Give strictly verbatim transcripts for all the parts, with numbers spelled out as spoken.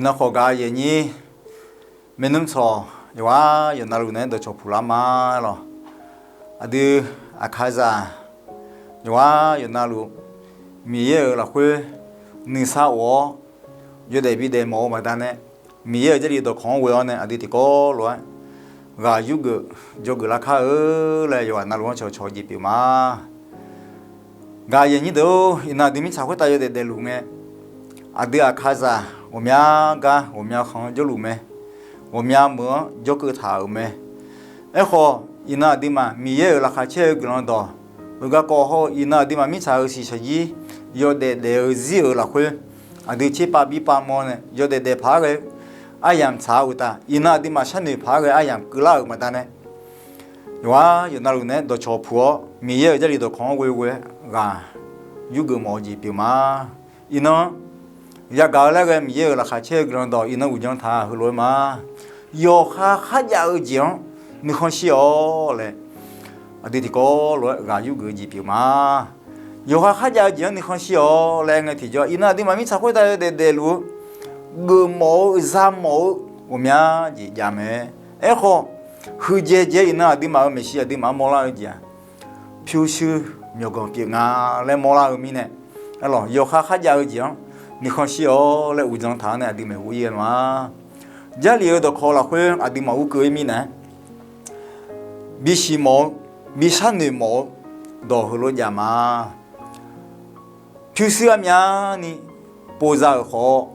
Aerkhawf, gaq yaeq nyir maernmr tsawq yawqghaq yawqnavluf naeq-aer dawqcawq puq lar ma lawq. Aqdui aqkaqzaq yawqghaq yawqnavluf Miqyaer-euq lafkhoer nuisar of-awr yawdaef bidaef mawf-eu baqdanae, Miqyaer-euq Jarlif dawqkawq-anr ghoe-awr nae aqdui tiqkawv lof-aer ghaq yurgeuf jawrgeuf lar kar-eu laer yawqghaq navluf-anr cawqcawq jeq pyeuf ma. Gaq yaeq nyir deuq-or, iqnan aqdui mirtsaq khoertav yawdaef daefluf ngae, aqdui aqkaqzaq ghawqmya gar ghawqmya khanq-anr jawrluf mae. Ghawqmya meuq-anr jawrkeuv taq-euq mae. Aerkhawf, iqnan aqduimaf Miqyaer-euq laqkhaq caer-eu guiqlanq dawq-eu garkawv hawr-eu, iqnan aqduimaf mirtsaq-euq shiqshaq jir yawdaef daef-eu zir-euq lafkhoer, aqdui tserpav birpav mawr nae yawdaef daef paq-aer ghae aryamq tsaq-eu uqtaf, iqnan aqduimaf sharnoeq paq-aer ghae aryamq keuvlar-euq baqdanae, yawqghaq yawqnavluf naeq-aer dawqcawq puq-awr, Miqyaer-euq Jarlif dawqkawq-anr ghoeghoe-aer ghaq yurgeuf mawf-eu jeq pyeuf ma. Iqnan yagaq-eu laer ghae Miqyaer-euq laqkhaq caer-eu guiqlanq dawq iqnan uqdzan taq heulof-aer ma. Yawqha kharjav-eu jeq-anr nuikhanr shir-awq laer, aqdui tiqkawv lof-aer ghaq yurgeuf-eu jeq pyeuf ma. Yawqha kharjav-eu jeq-anr nuikhanr shir-awq laer aer ngae tiqjawr, iqnan aqduimaf mirtsaq khoertav yawdaef daefluf-eu geufmawf-eu zamawf-eu ghawqmya jeq jav mae. Aerkhawf, huiqdzaeq dzae iqnan aqduimaf-euq maeqshi aqduimaf-anr mawrlar-eu jeq-aq, pyurshuir myawqganq pyeuf nga laer mawrlar-eu mirnae, aerlawq, yawqha kharjav-eu jeq-anr nuikhanr shir-awq laer uqdzan taq-awr nae aqdui maeqhu ir-aer ma. Jarlif-eu dawqkawq lafkhoer aqduimaf ur keuv-ir mirnae, bisiq mawf-eu, bi sharnoeq mawf-eu dawq heulof jav ma. Pyurshuir armyavni povza-euq khawf,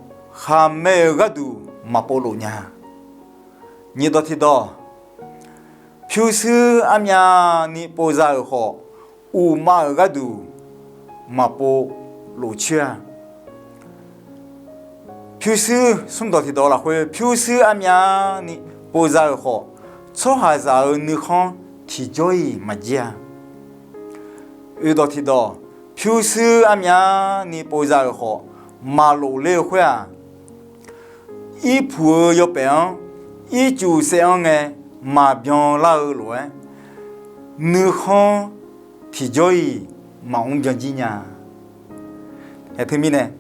khaqmae-euq gharduq maqpov lof nya. Nyiq dawq tiqdawq, pyurshuir armyavni povza-euq khawf, uqmav-euq gharduq maqpov lof coer-a. Pyurshuir, smr dawq tiqdawq lafkhoer, pyurshuir armyavni povza-euq khawf, tsawrhaqzaq-euq nuikhanr tiqjawr-iq maqjir-a. Oeq dawq tiqdawq, pyurshuir armyavni povza-euq khawf, maqlof ler-eu khoer-aq, irpuq-eu yawpaef-anr ircuf saev-anr ngae maqbyan lar-eu lof-aer, nuikhanr tiqjawr-iq maqmr byan jir nya. Aerteumirnae,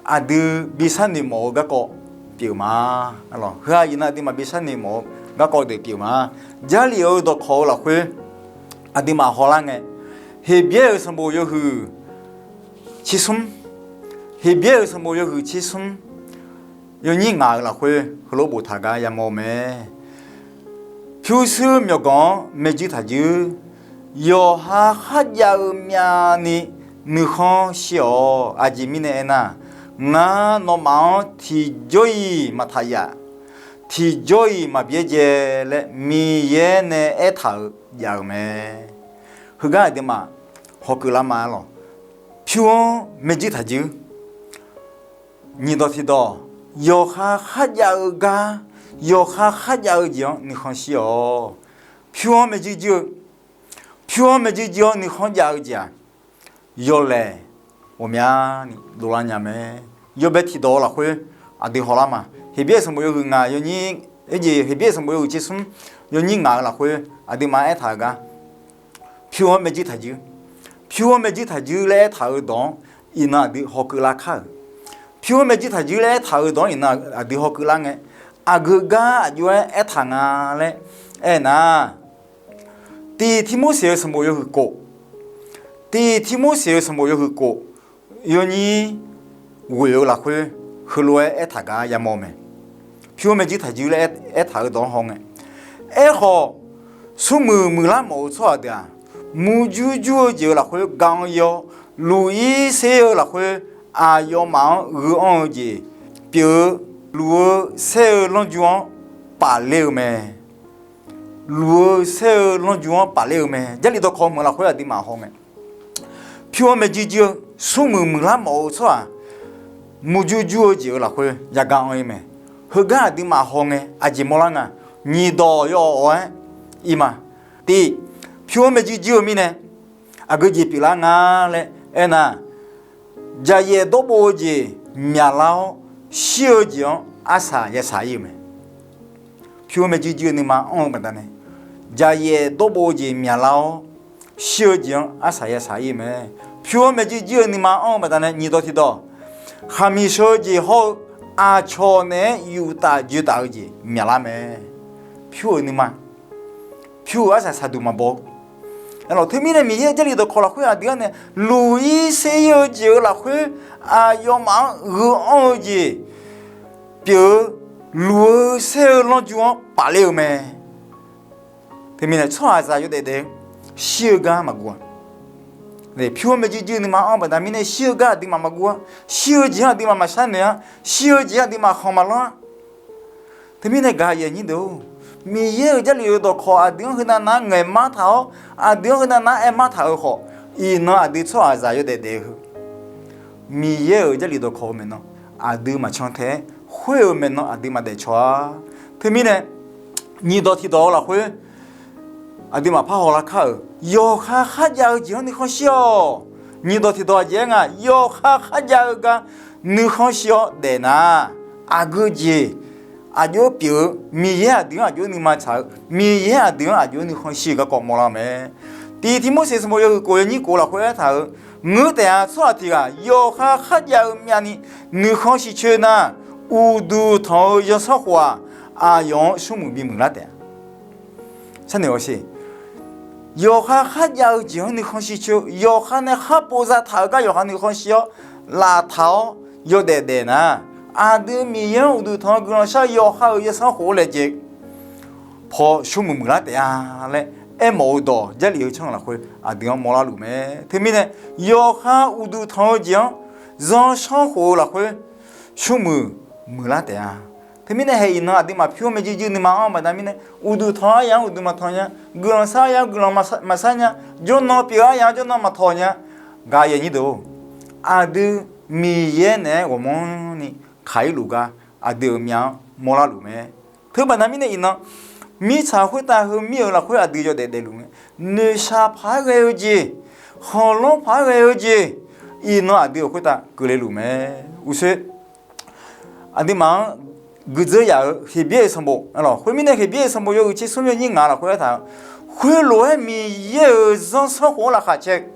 aqdui bi sharnoeq mawf-eu garkawv pyeuf ma. Heu-aq iqnan aqduimaf bi sharnoeq mawf-eu garkawv deuq pyeuf ma. Jarlif-eu dawqkawq-eu lafkhoer aqduimaf hawlar ngae, Heqbyaer-euq sanqbof yawhuiq tsersmr, Heqbyaer-euq sanqbof yawhuiq tsersmr yawnyir ngaq-euq lafkhoer heulof boftaq gar yamawr-eu mae. Pyurshuir myawqganq-anr maerjuir taqjuir. Yawqha kharjav-eu myavni nuikhanr shir-awq. Aqjeq mirnae aernar, ngar nawmaf-anr tiqjawr-iq maqtaq yaf, tiqjawr-iq maqbyaerdzae laer Miqyaer nae aertaq-euq jav-euq mae. Heugar aqduimaf hawkeuv lar ma lawq. Pyur-anr maerjuir taqjuir. Nyiq dawq tiqdawq, yawqha kharjav-eu gar, yawqha kharjav-eu jeq-anr nuikhanr shir-awq. Pyur-anr maerjuir juir-eu, pyur-anr maerjuir juir-awr nuikhanr jav-eu jeq-aq, yawlaeq ghawqmyani dovlar nya mae. Yawbae tiqdawq-eu lafkhoer aqdui hawlar ma. Heqbyaer sanqbof yawhuiq ngaq yawnyir, aerjeq Heqbyaer sanqbof yawhuiq tsersmr yawnyir ngaq-eu lafkhoer aqduimaf aertaq-euq gar, pyur-anr maerjuir taqjuir. Pyur-anr maerjuir taqjuir laer aertaq-eu dawq-anr iqnan aqdui hawkeuv lar kar-euq. Pyur-anr maerjuir taqjuir laer aertaq-eu dawq-anr iqnan aqdui hawkeuv lar ngae, aqgeu gar aqjox-aer aertaq nga laer aernar, tiq Tirmorseq-eu sanqbof yawhuiq kof, tiq Tirmorseq-eu sanqbof yawhuiq kof yawnyir ghoeq-eu lafkhoer heulof-aer aertaq gar yamawr-eu mae. Pyur-anr maerjuir taqjuir laer aertaq-eu dawq-anr haw ngae, aerkhawf, smrmuiq muiqlar mawf-eu tsawrhaq deuq-aq, murjur jur-eu jeq-eu lafkhoer gaq-anr ir-awr, luf-ir ser-eu lafkhoer aqyawfmaf-anr gheu anr-eu jeq pyeuf-eu, luf-eu saer-eu lanrjur-anr paf ler-eu mae. Luf-eu saer-eu lanrjur-anr paf ler-eu mae. Jarlif dawqkawq meuq lafkhoer aqduimaf haw ngae, pyur-anr maerjuir juir-eu, smrmuiq muiqlar mawf-eu tsawrhaq murjur jur-eu jeq-eu lafkhoer yagaq anr ir mae. Heugar aqduimaf haw ngae aqjeq mawrlar nga. Nyiq dawq yawawq-aer ir ma. Tiq, pyur-anr maerjuir juir-eu mirnae aqgeu jeq pyeuflar nga laer aernar, jaqyaef dawrbo-eu jeq myaqlar-awr, shir-eu jeq-anr arsaq yasaq ir-eu mae. Pyur-anr maerjuir juir-eu nuima anr-eu baqdanae, jaqyaef dawrbo-eu jeq myaqlar-awr, shir-eu jeq-anr arsaq yasaq ir-eu mae. Pyur-anr maerjuir juir-eu nuima anr-eu baqdanae nyiq dawq tiqdawq, khaqmiq sheu-eu jeq hawr-eu aqcawq naeq-aer yuf taf joe taf-eu jeq myaqlar mae. Pyur-euq nuima, pyur-euq arsaq saqduq maqbaw. Aerlawq, teumirnae Miqyaer-euq Jarlif dawqkawq lafkhoer aqdui-anr nae luq-ir ser-ir-eu jeq-euq lafkhoer aqyawfmaf-anr gheu anr-eu jeq pyeuf-eu, luq-eu ser-eu lanrju-anr pafler-eu mae. Teumirnae tsawrhaqzaq yawdaef daef-eu shir-eu gar maqguv-a. Pyur-anr maeqjuir juir nuima anr-eu baqda mirnae shir-eu gar aqduimaf maqguv-a. Shir-eu jeq-anr aqduimaf maqshar noeq-a. Shir-eu jeq-anr aqduimaf khanq maqlanr-a. Teumirnae gaq yaeq nyir deuq-or, Miqyaer-euq Jarlif-euq dawqkawq aqdui-anr heunav nav-anr ngaeqmar taq-awr, aqdui-anr heunav nav-anr aermar taq-euq khawf, iqnan aqdui tsawrhaqzaq yawdaef daef-eu heu Miqyaer-euq Jarlif dawqkawq-eu maeqnan aqdui maqcan tae-aer, khoer-euq maeqnan aqdui maqdaef cawq-a. Teumirnae nyiq dawq tiq dawq-eu lafkhoer aqduimaf parhaw lar kar-euq yawqha kharjav-eu jeq-anr nuikhanr shir-awq. Nyiq dawq tiq dawq aqjeq-aer nga, yawqha kharjav-eu gar nuikhanr shir-awr daefnar, aqgeu jeq aqjox-aer pyeuf-eu, Miqyaer aqdui-anr aqjox-aer nuima tsaq-eu, Miqyaer aqdui-anr aqjox-aer nuikhanr shir-eu garkawv mawrlar-eu mae. Tiq Tivmorseq sanqbof yawhuiq kof yawnyir kof lafkhoer aertaq-euq, ngeur taef-a, tsawrhaq tiq ghaq yawqha kharjav-eu myavni nuikhanr shir coer nar, uqduq tanq-eu zanrsanrkhof-aq, aqyawf-anr smrmuiq bimuiq lar taef-a. Sharnoeq-awq sher. Yawqha kharjav-eu jeq-anr nuikhanr shir coer-eu, yawqha nae khar pov zataq-euq gar yawqha nuikhanr shir-awr, laftaq-awr yawdaef daef nar, aqdui Miqyaer-anr uqduq tanq-eu guiqlanq shar yawqha-euq zanrsanrkhof-anr laejae paw smrmuiq muiqlar taef-a laer aermawf-eu dawq Jarlif-eu tsanr lafkhoer aqdui-anr mawrlar luf mae. Teumirnae yawqha uqduq tanq-eu jeq-anr zanrsanrkhof-eu lafkhoer smrmuiq muiqlar taef-a. Teumirnae haeq iqnan aqduimaf pyur-anr maeqjuir juir nuima anr-eu baqda mirnae, uqduq tanq-eu aryaq-anr uqduq maqtanq nya, guiqlanq shar aryaq-anr guiqlanq maqshar nya, jawrnan pyeuf-eu aryaq-anr jawrnan maqtawq nya. Gaq yaeq nyir deuq-or, aqdui Miqyaer naeq-aer ghawqmanrni kaq-ir luf gar aqdui-euq myavq-anr mawrlar luf mae. Teubaqda mirnae iqnan mirtsaq khoertav heumir-euq lafkhoer aqdui yawdaef daefluf mae. Noeqshaq paq-aer ghae-eu jeq, khanqlanr paq-aer ghae-eu jeq, iqnan aqdui-euq khoertav keuvle luf mae. Uqshoe aqduimaf-anr guiqdzeur yaf-euq Heqbyaer-euq sanqbof, khoermirnae Heqbyaer-euq sanqbof yawhuiq tser smr yawnyir ngaq lafkhoer aertaq-eu, khoerlof-aer Miqyaer-euq zanrsanrkhof-anr laqkhaq cae-eu,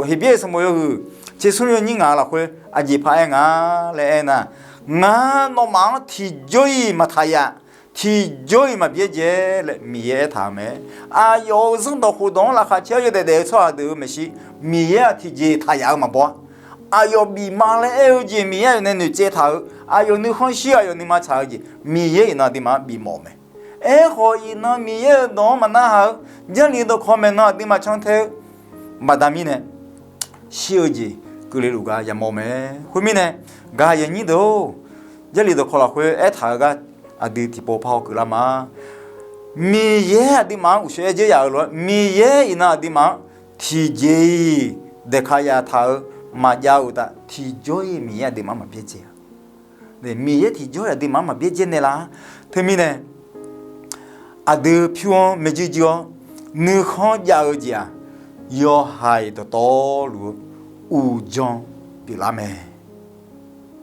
Heqbyaer-euq sanqbof yawhuiq tser smr yawnyir ngaq lafkhoer aqjeq paq-aer nga laer aernar, ngar nawmaf-anr tiqjawr-iq maqtaq yaf, tiqjawr-iq maqbyaerdzae laer Miqyaer aertaq-euq mae. Aqyawf-euq zanrdawq khofdawq-anr laqkhaq cae-awr yawdaef daef-eu tsawrhaq deuq-euq maeqshi, Miqyaer-aq tiqjeq taq yaf-eu maqbaw-a. Aqyawf bif ma laer aer-eu jeq Miqyaer aqyawf nae noeqtsaev taq-euq, aqyawf nuikhanr shir-eu aqyawf nuima tsaq-eu jeq Miqyaer iqnan aqduimaf-anr bifmawf-eu mae. Aerkhawf iqnan Miqyaer-euq dawq-anr maqnarhaq-eu, Jarlif dawqkawq maeqnan aqduimaf cantae-eu baqda mirnae, shir-eu jeq keuvle luf gar yamawr mae. Khoermirnae, gaq yaeq nyir deuq-or, Jarlif dawqkawq lafkhoer aertaq-eu gar aqdui tiqpov parhaw keuvlar ma. Miqyaer aqduimaf-anr uqshoe aer dzeur yaf-euq lof-aer, Miqyaer iqnan aqduimaf-anr tiqjeq-iq daeqkaq yaftaq-eu maqjav-eu uqtaf, tiqjawr-iq Miqyaer aqduimaf-anr maqbyaerdzae-a. Miqyaer tiqjawr-iq aqduimaf-anr maqbyaerdzae naeqlaf-a. Teumirnae, aqdui pyur-anr maeqjuir juir-awr nuikhanr jav-eu jeq-aq, yawhaiq dawqtawvluf-eu uqdzan pyeuflar mae.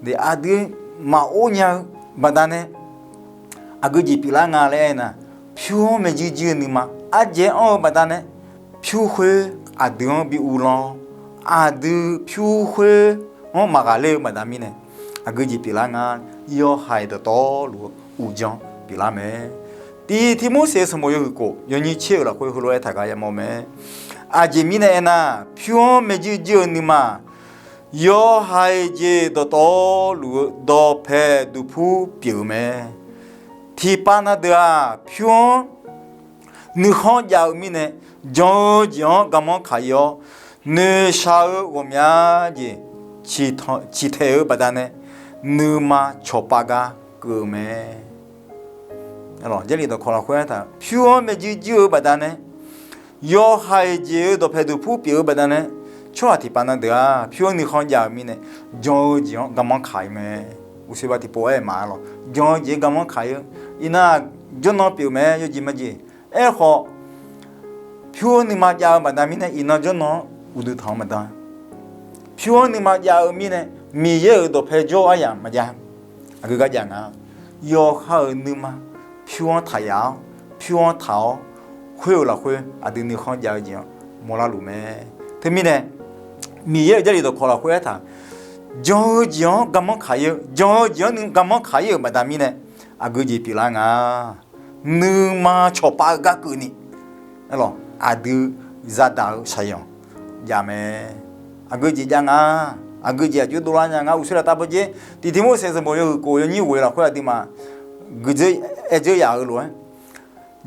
Aqdui maqor nya-eu baqdanae aqgeu jeq pyeuflar nga laer aernar, pyur-anr maeqjuir juir-eu nuima ardzaeq-aer anr-eu baqdanae, pyur khoer aqdui-anr bi uvlanr-awr, aqdui pyur khoer-anr maqghaqler-eu baqda mirnae, aqgeu jeq pyeuflar nga. Yawhaiq dawqtawvluf-eu uqdzan pyeuflar mae. Tiq Tivmorseq-eu sanqbof yawhuiq kof yawnyir tser-euq lafkhoer heulof-aer taq gar yamawr mae. Aqjeq mirnae aernar, pyur-anr maeqjuir juir-eu nuima-aq, yawhaiq jeq dawqtawvluf-eu dawqpae duqpur pyeuf-eu mae. Tiqpav na deuq-aq, pyur-anr nuikhanr jav-eu mirnae, jan-eu jeq-anr garmanr kaq-ir-awr, noeqshaq-eu ghawqmya jeq ciqtaeq-eu baqdanae, nuima cawqpav gar keuv-eu mae. Jarlif dawqkawq lafkhoer aertaq, pyur-anr maeqjuir juir-eu baqdanae, yawhaiq jeq-eu dawqpae duqpur pyeuf-eu baqdanae, tsawrhaq tiqpav na deuq-aq, pyur-anr nuikhanr jav-eu mirnae, jan-eu jeq-anr garmanr kaq-ir mae. Uqshoe ba tiqpov aer-eu ma lawq, jan-eu jeq-anr garmanr kaq-ir-eu, iqnan jawrnan pyeuf mae, yawjeq majeq. Aerkhawf, pyur-anr nuima jav-eu baqda mirnae, iqnan jawrnan-anr uqduq tanq-anr maqdan. Pyur-anr nuima jav-eu mirnae, Miqyaer-euq dawqpae jawr-eu aryamq maqjav. Aqgeu gar jav nga. Yawqha-euq nuima pyur-anr taq yaf-awr, pyur-anr taq-awr, khoer-euq lafkhoer aqdui nuikhanr jav-eu jeq-anr mawrlar luf mae. Teumirnae, Miqyaer-euq Jarlif dawqkawq lafkhoer aertaq, jan-eu jeq-anr garmanr kaq-ir-eu, jan-eu jeq-anr nuima garmanr kaq-ir-euq baqda mirnae, aqgeu jeq pyeuflar nga. Nuima cawqpav-eu gar keuvni, aqdui zadaq-eu shaqyanq jav mae. Aqgeu jeq jav nga. Aqgeu jeq aqjox dovlar nya nga. Uqshoe laftav bawjer, tiqtiq mur saeq zanqbof yawhuiq khof yawnyir ghof-eu lafkhoer aqduimaf guiqdzeur aerdzeur yaf-eu lof-aer,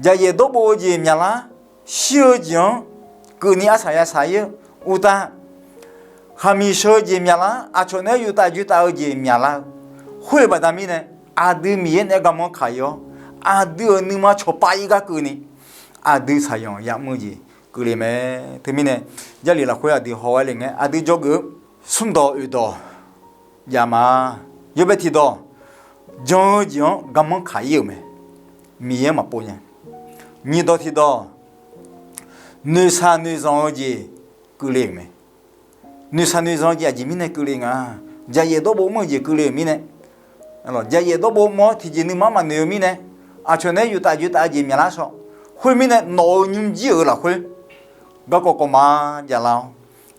jaqyaef dawrbof-eu jeq myaqlar, shir-eu jeq-anr keuvni arsaq yasaq-ir-eu uqtav, khaqmiq sheu-eu jeq myaqlar, aqcawq naeq-aer yuftav joetav-eu jeq myaqlar-eu, khoer-eu baqda mirnae, aqdui Miqyaer naeq-aer garmanr kaq-ir-awr, aqdui-euq nuima cawqpav-ir gar keuvni, aqdui shaqyanq yamr-eu jeq keuvle mae. Teumirnae, Jarlif lafkhoer aqdui haw-aer le ngae, aqdui dzawgeuf-eu smrdawq oeqdawq jav ma. Yawbae tiqdawq, jan-eu jeq-anr garmanr kaq-ir-euq mae. Miqyaer maqpov nya. Nyiqdawq tiqdawq, noeqshaq noeqzanq-eu jeq keuvle-euq mae. Noeqshaq noeqzanq-eu jeq aqjeq mirnae keuvle nga. Jaqyaef dawrbof mr-eu jeq keuvle-euq mirnae, jaqyaef dawrbof mr-awr tiqjeq nuima-anr maqnoeq-eu mirnae, aqcawq naeq-aer yuftav joetav-eu jeq myaqlar shawr. Khoermirnae, nawq-euq nymrjir-euq lafkhoer garkawv kawvma javlar-awr,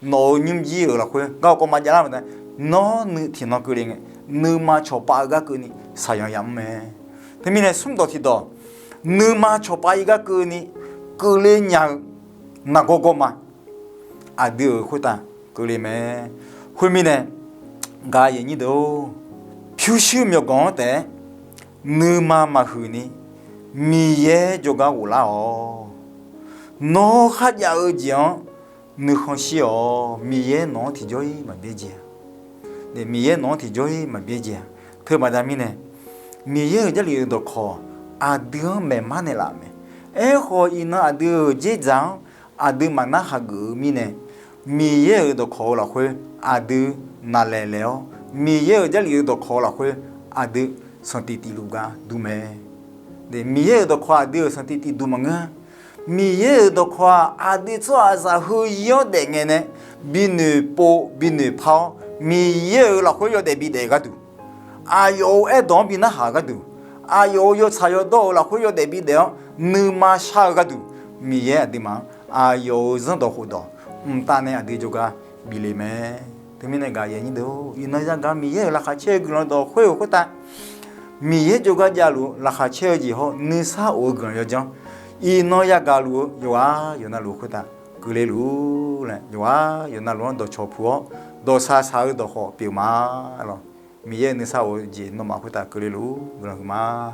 nawq-euq nymrjir-euq lafkhoer garkawv kawvma javlar baqdanae, nawr nui tiqnan keuvle ngae, nuima cawqpav-eu gar keuvni shaqyanq yamr mae. Teumirnae smrdawq tiqdawq, nuima cawqpav-ir gar keuvni keuvle nya-eu nargawr gawrma aqdui-euq khoertav keuvle mae. Khoermirnae, gaq-eu aqyuif aqnyir deuq-or, pyurshuir myawqganq-anr taef-aer nuima maqhuiq ni Miqyaer jawrgar ghoflar-awq. Nawr kharjav-eu jeq-anr nuikhanr shir-awq. Miqyaer nawq-anr tiqjawr-ir maqbyaerdzae-a. Miqyaer nawq-anr tiqjawr-ir maqbyaerdzae-a. Teubaqda mirnae, Miqyaer-euq Jarlif-euq dawqkawq aqdui-anr maeqmar naeqlaf-euq mae. Aerkhawf, iqnan aqdui-euq dzerdzaq-anr aqdui maqnar hageuf-eu mirnae, Miqyaer-euq dawqkawq-eu lafkhoer aqdui naqlaeq laeq-awr, Miqyaer-euq Jarlif-euq dawqkawq-eu lafkhoer aqdui sanqtif tifluf gar dur mae. Miqyaer-euq dawqkawq aqdui-euq sanqtif tifduq maqngeur-a. Miqyaer-euq dawqkawq-aq, aqdui tsawrhaqzaq heuzir-anr daefngae nae binoeq pov binoeq par-awr, Miqyaer-euq lafkhoer yawdaef bidaef-eu gharduq, aqyawf-euq aerdawq-anr bi narhaq-eu gharduq, aqyawf-euq yawtsaq yawdawr-euq lafkhoer yawdaef bidaef-awr nuima shar-eu gharduq, Miqyaer aqduimaf-anr aqyawf-euq zanrdawq khofdawq mqtav nae aqdui jawrgar bif le mae. Teumirnae gaq-eu aqyuif aqnyir deuq-or, iqnan yagaq Miqyaer-euq laqkhaq caer-eu guiqlanq dawq khoer-euq khoertav, Miqyaer jawrgar javluf-eu laqkhaq caer-eu jeq hawr-eu nuisar of-eu guiqlanq yawdzanr, iqnan yagaq luf-eu yawqghaq yawqnavluf khoertav keuvle luf-ur laer, yawqghaq yawqnavluf-anr dawqcawq puq-awr, dawqshaq shaq-eu dawqkhawq pyeuf ma lawq. Miqyaer-euq nuisar of-eu jeq nawmaf khoertav keuvle luf-ur guiqlanq huiqma.